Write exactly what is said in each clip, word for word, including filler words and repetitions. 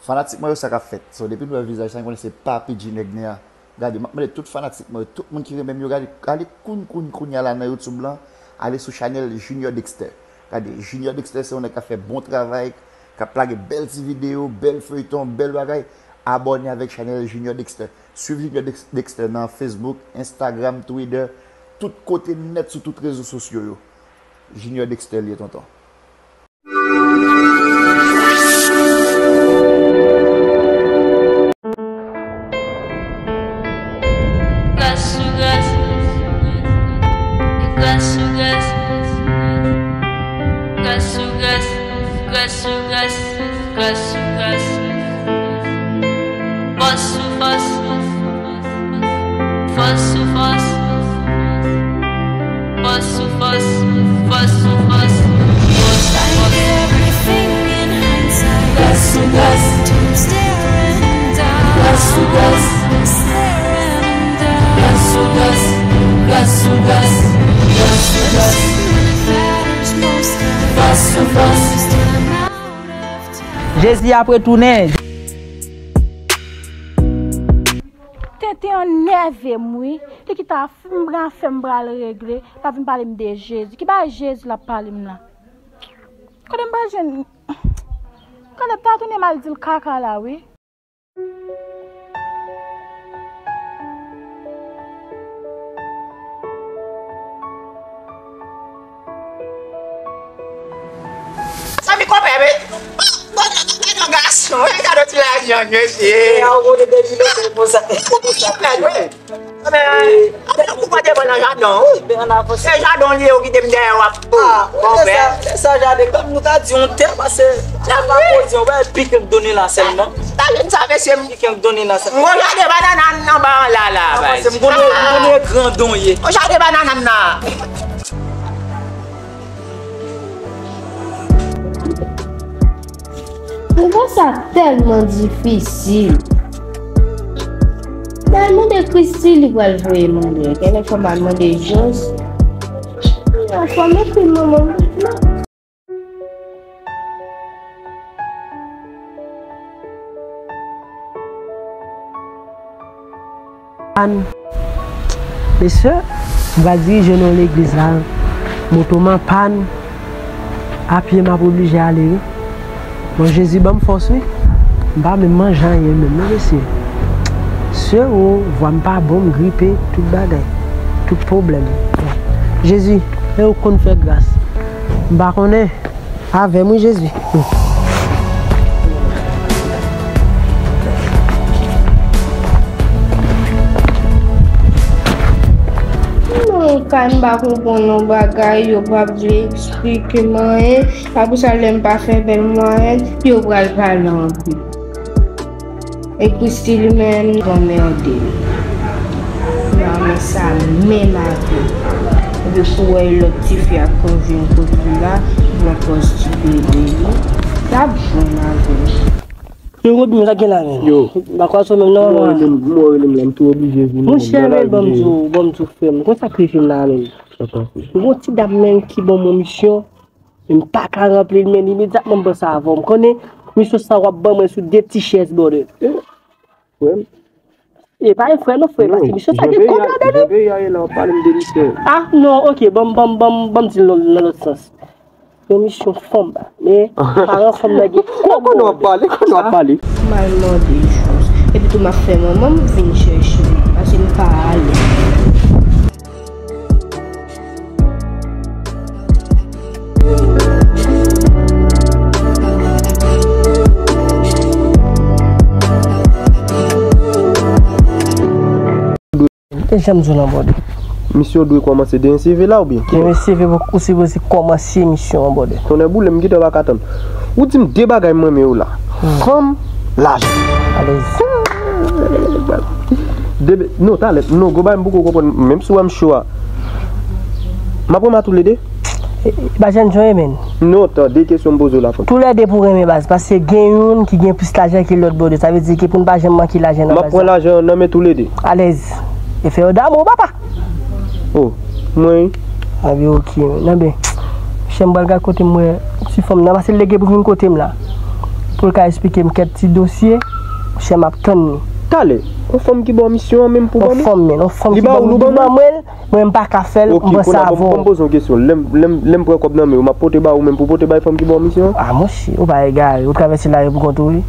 Fanatik mwen yo, sa k ap fèt? So, depi nou wè vizaj sa, n konnen se Papi G nèg nen an. Gade, m ap mande tout fanatik mwen yo, tout moun ki renmen m yo, gade, ale kounye kounye kounye a la nan YouTube lan, ale sou chanèl Junior Dexter. Gade, Junior Dexter se yon nèg k ap fè bon travay, k ap lage bèl ti videyo, bèl feyton, bèl bagay. Abòne avèk chanèl Junior Dexter. Swiv Junior Dex- Dexter nan Facebook, Instagram, Twitter, tout kote nèt sou tout rezo sosyo yo. Junior Dexter li ye, tonton. Gras sou gras. Gras sou gras. Gras sou gras. Gras sou gras. Gras sou gras. Fòs sou fòs. Fòs sou fòs. Fòs sou fòs. Fòs sou fòs. Fòs sou fòs. Gras sou gras. Gras sou gras. Gras sou gras. Gras sou gras. Gras sou gras. Fòs sou fòs. Jezi ap retounen. Tenten an nève m wi. Li ki ta fin pran afè m pral regle, l ap vin pale m de Jezi. Ki bagay Jezi l ap pale m la? Kote m pral jwenn? Kote m ta tounen m al di l kaka la wi. Sa mi konpè, men. Bon, bon, bon, bon, gason, wi, gade ti lajan, mesye. E, a, ou konn depi lontan, pou sa, pou sa. Konpè, wi. Men, ou pa te bon nan jaden, wi. Se jaden li ye, ou kite m dèyè, w ap, ah, konpè. Sa, sa jaden, kòm nou ka di yon tè, paske sa pa koze, ou wè, piken k donnen la sèlman. Talè sa, mesye, m. Piken k donnen la sèlman. M gon jaden banana nan ba an la, la, baz. M konnen, m konnen grandon ye. Gon jaden banana nan. Nouvo sa tèlman difisil. Mwen mande Christie, li pral voye mande. Kèlè fò m al mande Jos. Fò m ekri manman m. Pàn. Mesye, m pral dirije nan legliz la. Moto m an pàn. A pye m ap oblije ale wi. Bon, Jezi ban m fòs wi. M pa menm manje anyen menm non mesye. Sero, vwa m pa bon, m gripe, tout bagay. Tout pwoblèm. Jezi, e ou konn fè gras. M pa konnen. Avè m wi Jezi. Non, kay m pa konprann yon bagay, yo p ap vle eksplike m anyen. Apre sa, lè m pa fè bèl mwayèn, yo pral pale anpil. E Christie li menm, anmède m. Nan men sa menm avè. Epi pou wè lòt tifi ap konvin kot li la, pran pòz ti bebe li. L ap jwenn avè l. Yo, Robi, sa gen la menm? Yo. M pa kwè sou menm non. Mwen rele m, mwen rele m la, m tou oblije vini. Monchè, men ban m di w, ban m di w, frè m. Konsa k rive m la menm. M gon ti dam menm ki ban mwen misyon. M pa ka ranpli l, men imedyatman m panse avè w. M konnen misyon sa w ap ban mwen sou de ti chèz, brother. Frè m. E pa yon frè non, frè, paske misyon sa gen kòb ladan l. Jan peyi a ye la, w ap pale m de misyon. Ah, non, ok, ban m, ban m, ban m, ban m di l nan, nan lòt sans. Yon misyon fanm, men paran fanm nan gen kòb. Konnen w ap pale, konnen w ap pale. M al mande jous. Epi tou m ap fè manman m vin chèche m, paske m pa ale. E jan m di w lan, brother. Misyon dwe kòmanse demen seve la oubyen? Demen seve, ou sipoze kòmanse misyon an, brother. Tonnè boule, m gentan pa ka tann. Ou di m de bagay m renmen yo la. Fanm, lajan. Alèz. Debe, non, talè, non, gwo bagay m poko konprann, menm si w wè m cho a. M ap renmen a toulede? E, e, pa jan John Emen. Non, tande kesyon m poze w la, frè m. Toulede pou renmen baz, paske gen youn ki gen plis lajan ke lòt, brother. Sa vle di ke pou n pa janm manke lajan nan baz la. M ap pran lajan an nan men toulede. Alèz. E fè yo damou, papa. Oh, mwen. Anben, ok. Anben, chè m pral gad kote m wè ti fanm nan, paske l lege pou vin kote m la. Pou l ka esplike m kèk ti dosye, monchè, m ap tann li. Talè, yon fanm ki ba w misyon an menm pou ban m? Yon fanm, men, yon fanm ki ban m, li ban mwen l, mwen m pa ka fè l, m panse avè w. Ok, kounye a, ban m poze yon kesyon. Lè m, lè m, lè m pran kòb nan men w, m ap pote ba ou menm pou pote bay fanm ki ba w misyon an? A, monchè, ou pa egare, ou travèse lari pou kont ou, wi.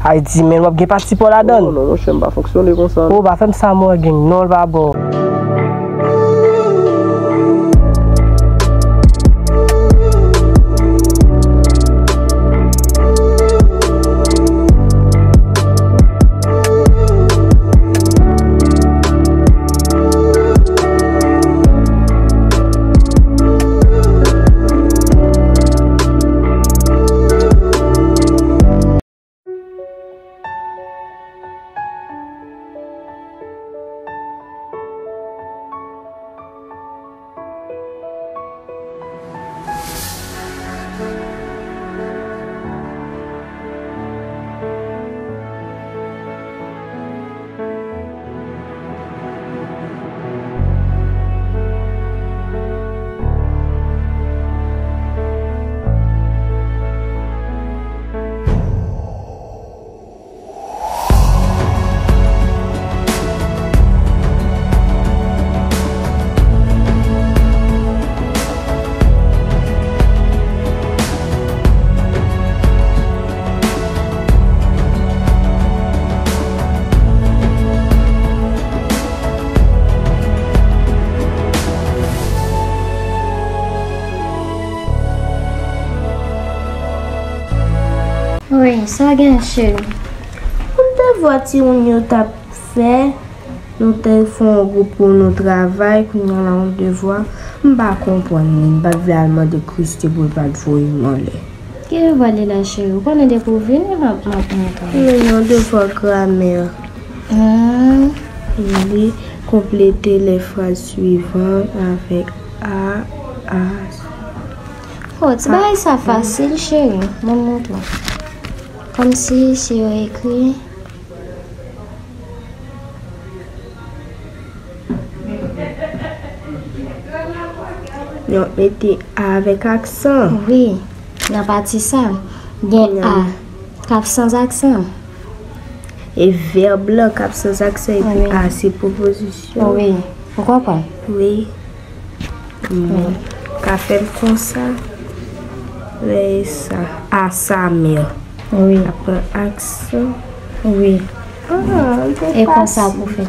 Ayiti, men w ap gen pati pa w ladan l. Non, non, monchè, m pa fonksyone konsa. Ou pa fè m sa, mò, gang, non, l pa bon. Wi, sa gen, cheri? Pou m te vwa timoun yo t ap fè, nou te fè yon gwoup pou nou travay, kounye a la yon devwa. M pa konprann li, m pa t vle al mande Christie pou l pa t voye m anlè. Ki devwa li la, cheri? Ou konnen depi w vini, m ap, m ap montre w. Wi, yon devwa gramè. Hmm. Li konplete les phrases suivantes avec a, a. Oh, ti bagay sa fasil, cheri. Ban m montre w. Kòmsi si yo ekri. Yo mete a avèk aksan. Wi, nan pati sa, gen a k ap sans aksan. E vèb lan k ap sans aksan epi a se pwopozisyon. Wi, ou konprann? Wi. Hmm. Ka fè l konsa. Lè sa. A sa mè. Wi. Apre aksan. Wi. Ah, e konsa pou fè.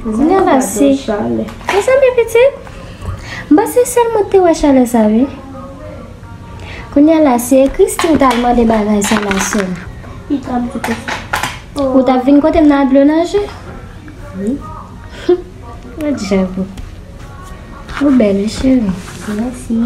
Kounye a la se. Mezanmi pitit. M panse sèl mwen te wè chalè sa wi. Kounye a la se Christie ou t al mande bagay sa la sè. Li t ap di konsa. Ou t ap vin kote m nan dlo nan je? Wi. Gad jan ou. Ou bèl wi cheri. Mèsi.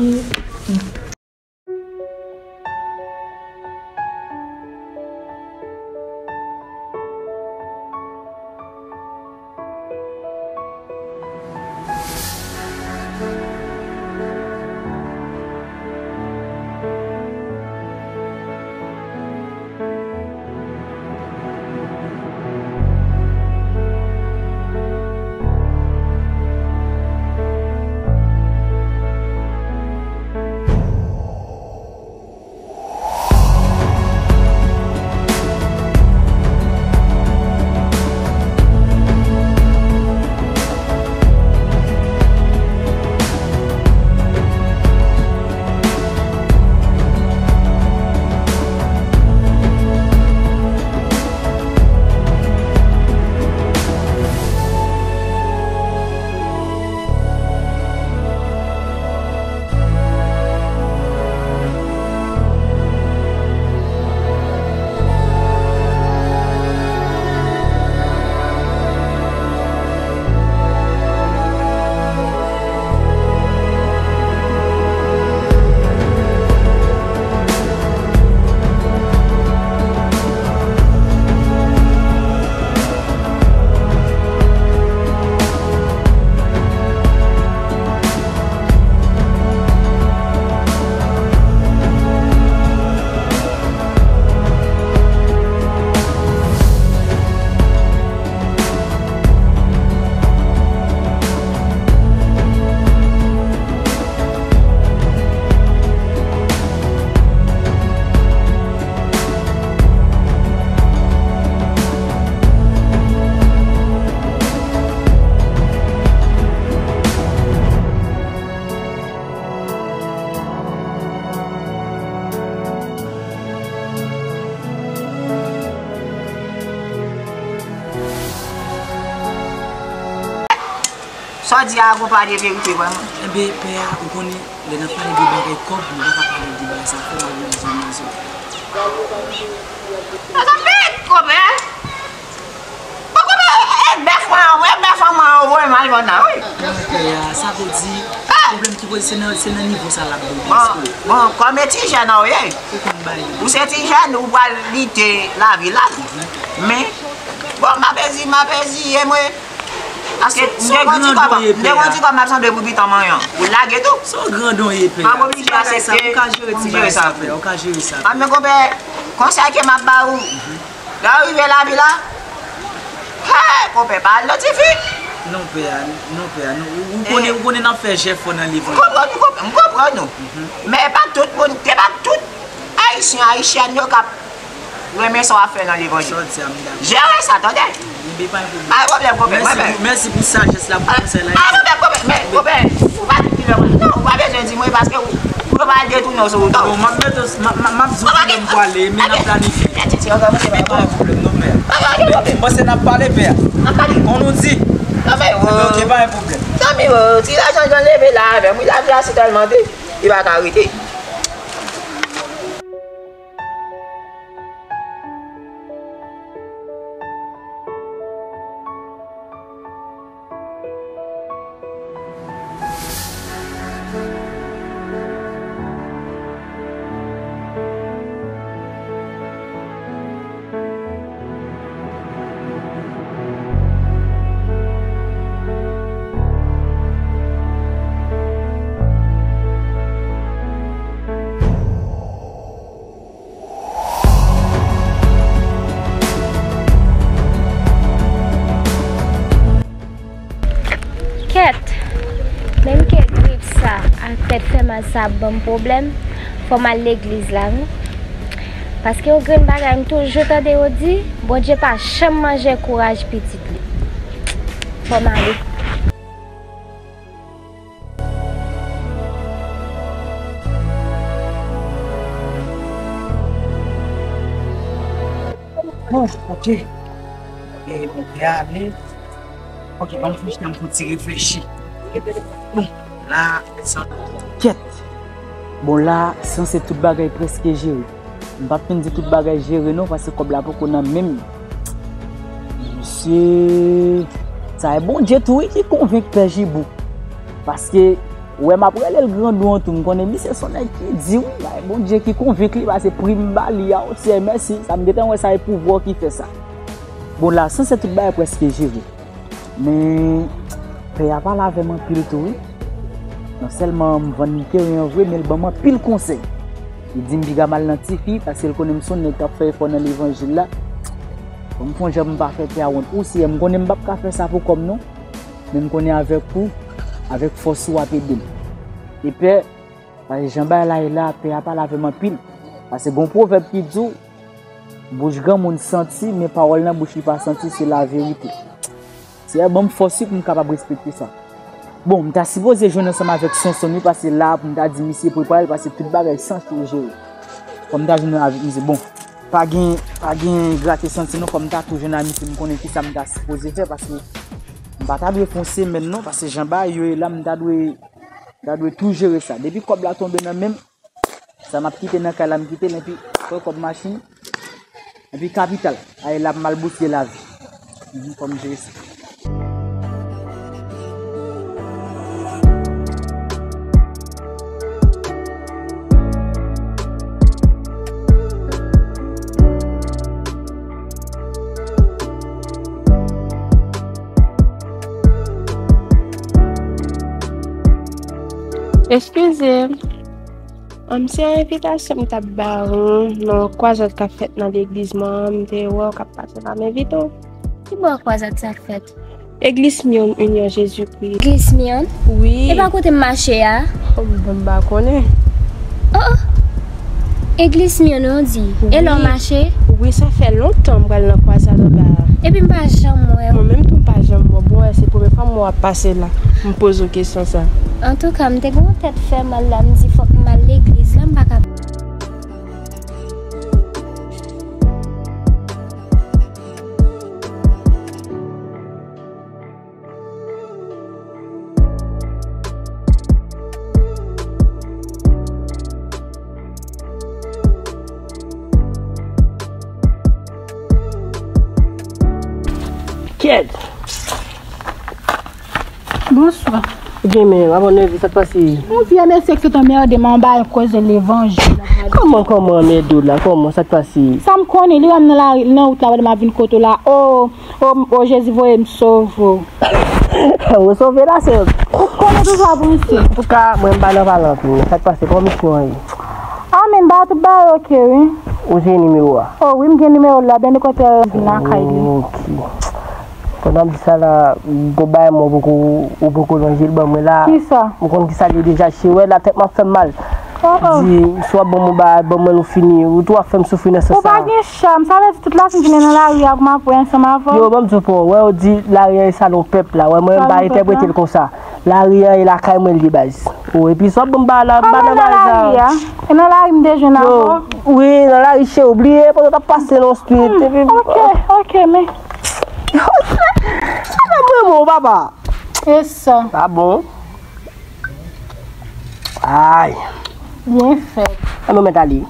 Sa w di a, gon pa de verite vrèman. Enben, pè a, ou konnen, lè n ap pale de bagay kòb, nou pa ka pale de bagay sa, fò w al nan zòn nan zòn. Sa, sa fèt, konpè. Bon, konpè, e, e bèf mwen an, e bèf an mwen an, voye m al vòt la, wi. Pè a, sa vle di, pwoblèm ki poze, se nan, se nan nivo sa l ap bon, bon, bon, kòm e ti jèn an w ye. Ou konn bagay yo. Ou se ti jèn, ou pral lite lavi la. Men, bon, m ap eziye, m ap eziye, mwen. Paske m te grandi kòm, m te grandi kòm m ap sanble pou pitan manyen. Ou lage tou. Se yon grandon ye, pè. M ap oblije aksepte pou m jere sa, pè. Ou ka jere sa. A, men konpè, konsèy ke m ap ba ou, lè w rive lavi la, hey, konpè, pa al nan tifi. Non, pè a, non, pè a, non. Ou, ou konnen, ou konnen n ap fè jèfò nan levanjil. M konprann, m konprann, m konprann ou. Men e pa tout moun, e pa tout Ayisyen, Ayisyèn yo k ap renmen sa w ap fè nan levanjil. Jere sa, tande. Enben, pa gen pwoblèm. Pa gen pwoblèm, konpè, mwen menm. Mèsi pou sajès la, pou konsèy la. Pa gen pwoblèm, konpè. Men, konpè, ou pa di kilè w, non, ou pa bezwen di mwen, paske ou, ou pa al detounen w sou wout ou. Non, m ap mete, m ap, m ap, m ap di w kilè m pwale, men n ap planifye. Men pa gen pwoblèm, non, pè. M panse n ap pale, pè. N ap pale. Kon nou di. Enben, oke, pa gen pwoblèm. Zanmi, ti lajan jan leve la avè m. Wi, lavi a se tèlman de, li pa ka rete. Kèt! Menm ke grip sa ak tèt fè mal sa ap ban m pwoblèm, fò m al legliz la, wi. Paske yon grenn bagay m toujou tande yo di, Bondye pa janm manje kouraj pitit li. Fò m ale. Bon, oke. E, bon, Bondye ale. Oke, ban m fè chita m fè yon ti reflechi. Bon, la, san... Kèt! Bon, la, sanse tout bagay prèske jere. M p ap fin di tout bagay jere non, paske kòb la poko nan men m. Mesye, sa e Bondye tou wi ki konvenk Pè Jibou. Paske, ou wè m ap rele l grandon an tou, m konnen misye se yon nèg ki di wi, sa e Bondye ki konvenk li, paske pri m ba li a, o Seyè, mèsi, sa m gentan wè sa e pouvwa w ki fè sa. Bon, la, sanse tout bagay prèske jere. Men, pè a pale avè m anpil tou, wi. Non sèlman m vann li teren an vre, men l ban m anpil konsèy. Li di m piga m al nan tifi, paske l konnen m se yon nèg k ap fè efò nan levanjil la. Bon, m fè yon jan pou m pa fè pè a wont. Ou Seyè, m konnen m p ap ka fè sa pou kò m non. Men m konnen avèk ou, avèk fòs ou w ap ede m. E pè, paske jan bagay la ye la, pè a pale avè m anpil. Paske gen yon pwovèb ki di w, bouch granmoun santi, men pawòl nan bouch li pa santi, se laverite. Seyè, ban m fòs wi pou m kapab respekte sa. Bon, m ta sipoze jwenn ansanm avèk Sonson wi, paske la pou m ta di misye prepare l, paske tout bagay sanse jere. Fò m ta jwenn avèk misye. Bon, pa gen, pa gen grate santi non, fò m ta tou jwenn ak misye, m konnen kisa m ta sipoze fè, paske m pa ta dwe fè yon semèn non, paske jan bagay yo ye la, m ta dwe, m ta dwe tou jere sa. Depi kòb la tonbe nan men m, sa m ap kite nan kay la, m kite l, enpi pran kòb machin, enpi kapital. Ay la m al bouske lavi. Mhm, fò m jere sa. Eskize m. An, se yon envitasyon m t ap ba ou nan yon kwazad k ap fèt nan legliz mwen an, m te wè w k ap pase la, m envite w. Ki bò kwazad sa ap fèt? Eglise Myon Union Jésus-Christ. Eglise Myon? Wi. E pa kote m mache a? Oh, m pa konnen. Oh, oh. Eglise Myon, non, di. E lè w mache? Wi, sa fè lontan m pral nan kwazad anba a. Epi m pa janm wè w. Mwen menm tou, m pa janm wè w. Bon, se premye fwa m wè w ap pase la. M poze w kesyon sa. Antouka, m te gen yon tèt fè mal la, m di fòk m al legliz la, m pa ka. Kèt! Bonswa. Gen men, abòne vi, sa k pase? Yon vye mesye ki sot anmède m anba yon koze levanjil. Kòman, kòman anmède w la? Kòman, sa k pase? Sa m konnen, li wè m nan lari, nan wout la, pandan m ap vin kote w la. O, o, o, Jezi voye m sove w. Ou sove la, se. Ou konnen toujou ap ranse. Antouka, mwen m pa nan pale anpil, men sa k pase, kòman misyon an ye? A, men ba tout bagay oke, wi. Ou jwenn nimewo a? O, wi, m gen nimewo l la, byen de kote l vin lakay li. Oke. Pandan m di sa la, gon bagay mwen poko, ou poko lonje l ban mwen la. Kisa? M konn kisa l ye deja, chewè la, tèt mwen ap fè m mal. Oh, oh. Di, si w ap ban mwen bagay, ban mwen nou fini. Ou tou ap fè m soufri nan sans sa. Ou pa gen cham, sa vle di tout lavi m vin nan lari a pou m ap wè ansanm avè w? Yo, ban m di w, wè, yo di lari a e salon pèp la. Wè, mwen, m pa entèprete l konsa. Lari a e lakay mwen li ye baz. O, epi sa w ap ban m bagay la, m pa nan bagay sa. Kòman nan lari a? E nan lari m te jwenn avè w? Yo, wi, nan lari, cheri, w bliye, pandan w t ap pase nan street, epi. Ok, ok, men. Sa nan mwen, mon papa. E sa. Sa bon. Ay. Byen fèt. An nou mèt ale.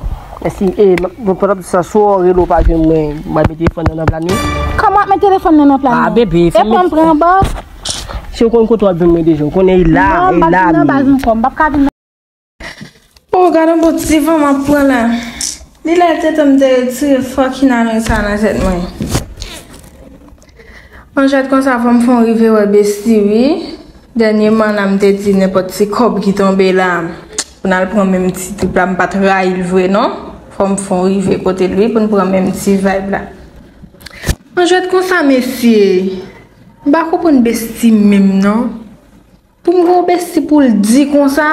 Mèsi. E, m, m, pandan sa, si w rele w pa jwenn mwen, m ap met telefòn nan nan plane. Kòman w ap met telefòn nan nan plane? A, bebe, e fè m pran bòs. Si w konn kote w ap jwenn mwen deja, w konnen e la, e la. Non, m pa vin nan baz ankò, m p ap ka vin nan. O, gad on bon ti van m ap pran la. Li lè te tan m te retire fucking anri sa nan tèt mwen. Anjwèt konsa, fò m fè on rive wè besti, wi. Dènyèman la, m te di nenpòt ti kòb ki tonbe la, pou n al pran menm ti trip la, m pa t rayi l vre, non. Fò m fè on rive kote l, wi, pou n pran menm ti vibe la. Anjwèt konsa, mesye. M pa konprann besti menm, non. Pou m gen yon besti pou l di konsa,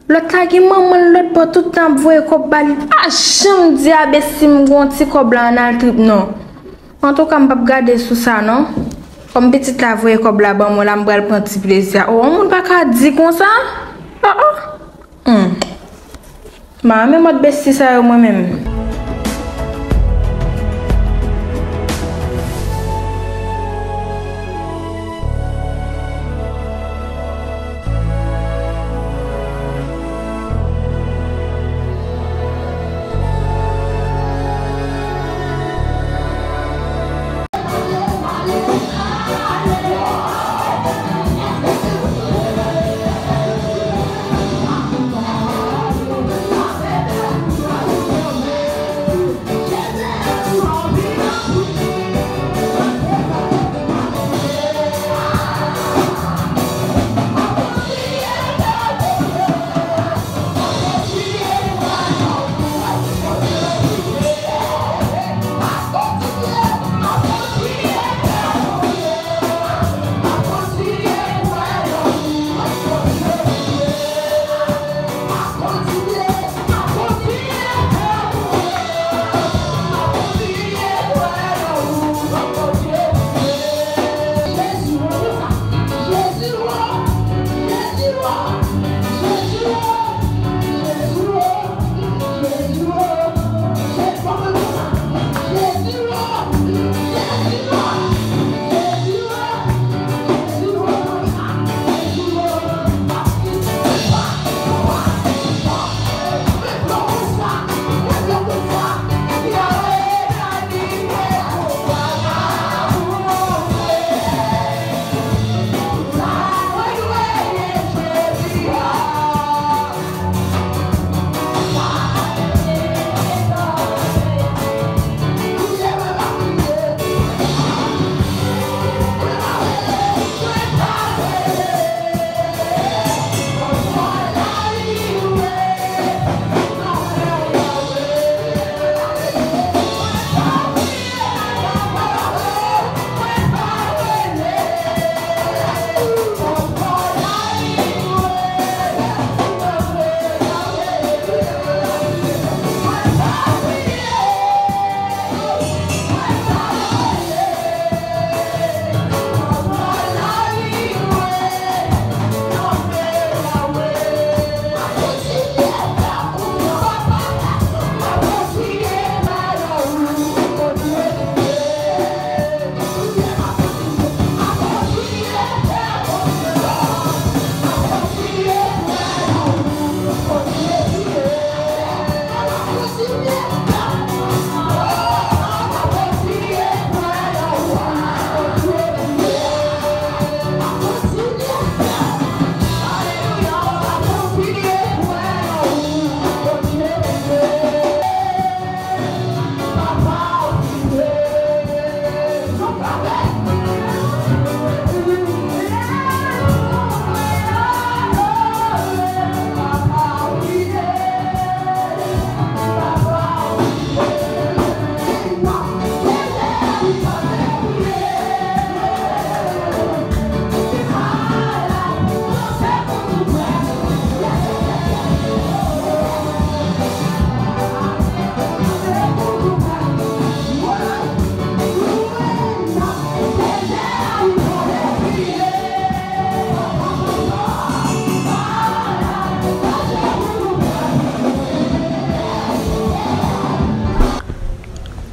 lòt la gen manman l lòt bò tout tan ap voye kòb ba li. Pa janm di a besti m gen yon ti kòb la ann al trip non. Antouka, m p ap gade sou sa non. Kòm pitit la voye kòb la ban mwen la, m pral pran ti plezi a. O, yon moun pa ka di konsa. O, o. Hmm. M pa renmen mòd besti sa yo mwen menm.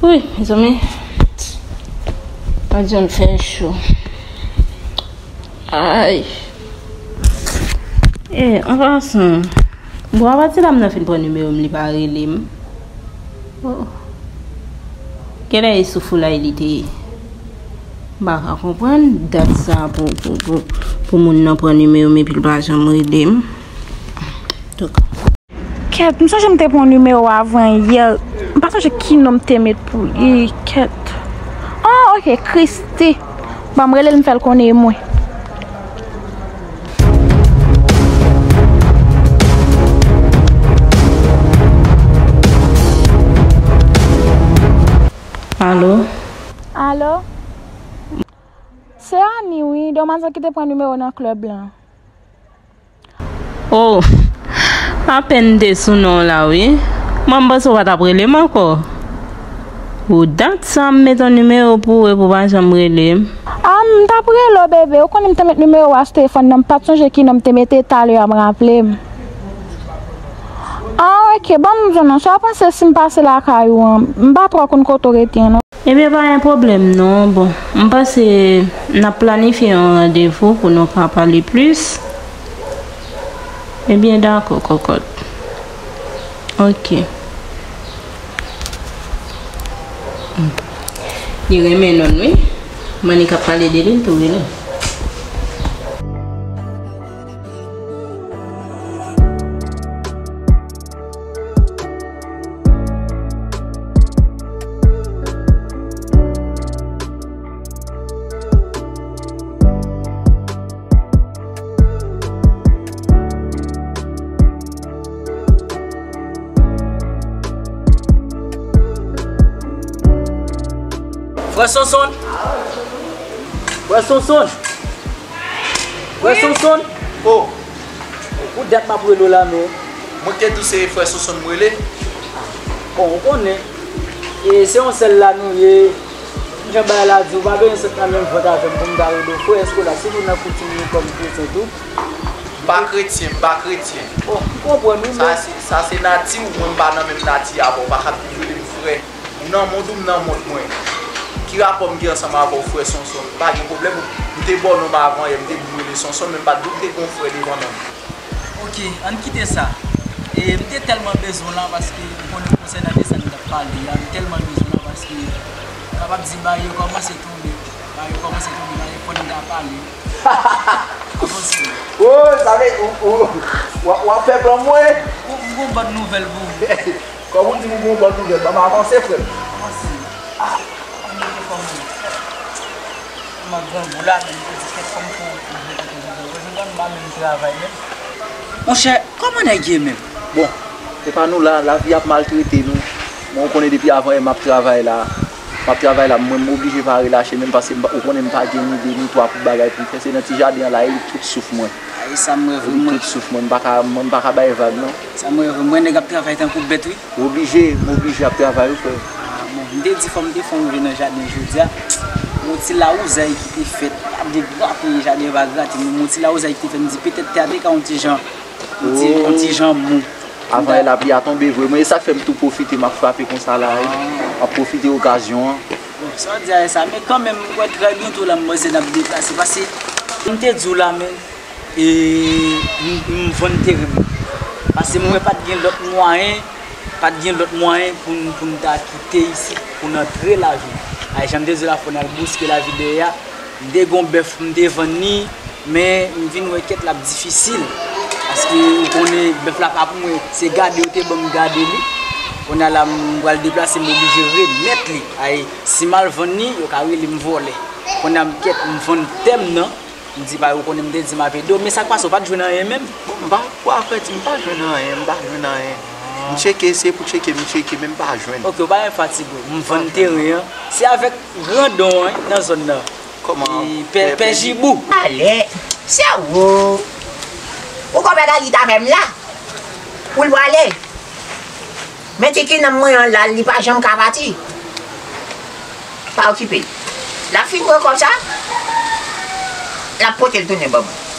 Wi, mezanmi. Adye, l fè cho. Ay. E, an pasan, bon, apati la m nan fin pran nimewo m, li pa rele m. Oh. Genlè e sou foulay li te ye. M pa ka konprann dat sa pou, pou, pou, pou moun nan pran nimewo m epi l pa janm rele m. Donk, Kèt, m sonje m te pran nimewo avan yè. M pa sonje ki non m te met pou li. Kèt. Oh, ok, Christy. Ban m rele l, m fè l konnen e mwen. Alo? Alo? Se Ani, wi, demwazèl ki te pran nimewo nan klèb lan. Oh, apèn m te sou non w la, wi. Mwen, m panse w pa t ap rele m ankò. Ou dat sa m met yon nimewo pou ou epi w pa janm rele m. Ah, m t ap rele w, bebe. Ou konnen m te met nimewo a sou telefòn nan, m pa t sonje ki non m te mete, talè a m raple m. Ah, ok, ban m di w non, sa w panse si m pase lakay ou an? M pa twò konn kote w rete an, non. Ebyen, pa gen pwoblèm non. Bon, m panse n ap planifye yon randevou pou nou ka pale plis. Ebyen, dakò, kòkòt. Ok. Li renmen nonn, wi. Mannik ap pale de li, l tou rele. Frè Sonson! Frè Sonson! Frè Sonson! Oh! Pou dat m ap rele w la, men. Mwen te di w se frè Sonson m rele. Bon, ou konnen. E se yon sèl la nou ye. Jan bagay la di, ou pa bezwen sot nan menm vant avè m pou m ta rele w frè, èske w la, sitou nan koutim nou kòm kretyen tou. M pa kretyen, m pa kretyen. Bon, m konprann ou, men. Sa se, sa se nati w, mwen m pa nan menm nati avè w, ou pa ka toujou rele m frè. Ou nan mond ou, m nan mond mwen. Ki rapò m gen ansanm avè w, frè Sonson? M pa gen pwoblèm, m te ba w non m avan yè, m te di w rele Sonson, men m pa t di w m te gen yon frè devan non m. Ok, ann kite sa. E, m te tèlman bezwen w la paske ou konnen konsènan de sa n t ap pale a, m tèlman bezwen w la paske m kapab di bagay yo kòmanse tonbe. Bagay yo kòmanse tonbe, bagay fò n ta pale. Avanse. Oh, sa vle, ou, ou, w ap, w ap fè plan mwen? Ou, m gon bòn nouvèl pou ou. Kòm ou di m gon bòn nouvèl, ban m avanse, frè m. Avanse. Ah, ann mete fò mwen. M ap grangou la, men m te di kèk fò m pou ouvri kote m te ouvri. Jodi a m pa menm travay menm. Monchè, kòman nèg ye menm? Bon, epa nou la, lavi ap maltrete nou. Mwen, ou konnen depi avan yè m ap travay la. M ap travay la, mwen, m oblije pa relache menm paske m pa, ou konnen m pa gen ni de ni twa kout bagay pou m fè. Se nan ti jaden an la, e li k tout souf mwen. Ay, sa m reve mwen. Tout souf mwen, m pa ka, mwen, m pa ka bay vag, non. Sa m reve mwen, nèg ap travay tankou bèt, wi. M oblije, m oblije ap travay, wi, frè. Ah, bon, m te di fò m te fè yon rive nan jaden jodi a. Yon ti lawouzay ki te fèt, pa de grate, jaden pa grate, men yon ti lawouzay ki te fèt, m di petèt tè a te ka yon ti jan, yon ti, yon ti jan mou. Avan yè lapli a tonbe vre, mwen, e sa k fè m tou pwofite, m ap frape konsa la, wi. M ap pwofite okazyon an. Bon, sa w di a e sa, men kanmenm, m kwè trè byento la, m panse n ap deplase, paske m te di w la, men, e, m, m vann teren m. Paske m wè pa t gen lòt mwayen, pa t gen lòt mwayen pou n, pou n ta kite isit, pou n antre lajou. Ay, jan m te di w la, fò n al bouske lavi dèyè a. M te gon bèf, m te vann li, men m vin wè kèt l ap difisil. Paske ou konnen bèf la pa pou mwen, se gade yo te ban m gade li. Kounye a la, m pral deplase, m oblije remèt li. Ay, si m al vann li, yo ka rele m vòlè. Kounye a m kèt, m vann tè m nan, m di pa yo konnen m te di m ap ede w, men sa k pase, ou pa t jwenn anyen menm? Bon, m pa, pou a vrè di, m pa jwenn anyen, m pa jwenn anyen. M tcheke, se pou tcheke, m tcheke, men m pa jwenn. Ok, ou pa gen fatige w. M vann teren an. Se avèk grandon an, wi, nan zòn nan. Kòman? E, pè, pè, pè Jibou. Ale, se ou. Ou konprann li t avè m la. Pou l prale. Men ti kinanm mwen an la, li pa janm ka pati. Pa okipe l. L ap fin pran kòb sa, l ap pote l tounen ban mwen.